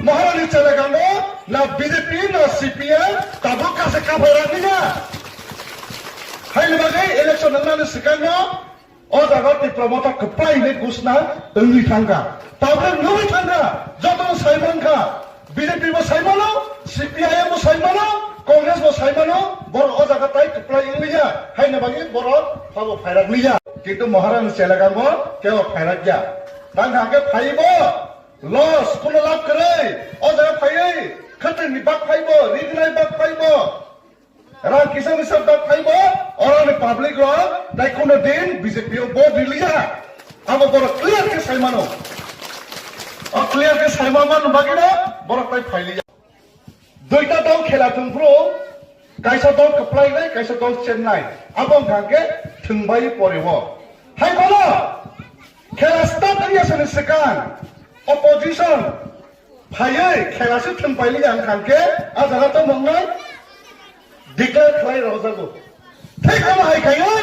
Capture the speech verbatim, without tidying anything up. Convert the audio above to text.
Maharani chelagango na B J P na C P M tabuk kase kaphai rang liya. Haini bagwi election nangnani swkangno o jaga Tipra Motha kwplai hinwi ghosna wngwi thangkha. Tabuk nugwi thangkha, jotono saimankha. B J P bo saimano, C P I M bo saimano, Congress bo saimano, borok o jaga tai kwplai wngliya, haini bagwi borok abo phairak liya. Kintu Maharani chelagango kebo phairakya. Tang hangke phaibo loss, kuno lab kwrwi, o jaga phaiwi, khatrwngni bak phaibo, rignai bak phaibo, rang kisa misa bak phaibo, oroni public rok tai kuno din B J P o vote riliya. Abo borok clear khe saimano. O clear khe saima man bagwino borok tai phailiya. Duita dol khela thwngphru, kaisa dol kwplainai, kaisa dol chennai. Abo wngkha khe thwngbai poreo. Hai bono khela start wngya sani swkang opposition phaiwi khela se thwngpailiya wngkha khe a jaga tongmwngnai declare khlai rwjago. Thik amo hai khaio.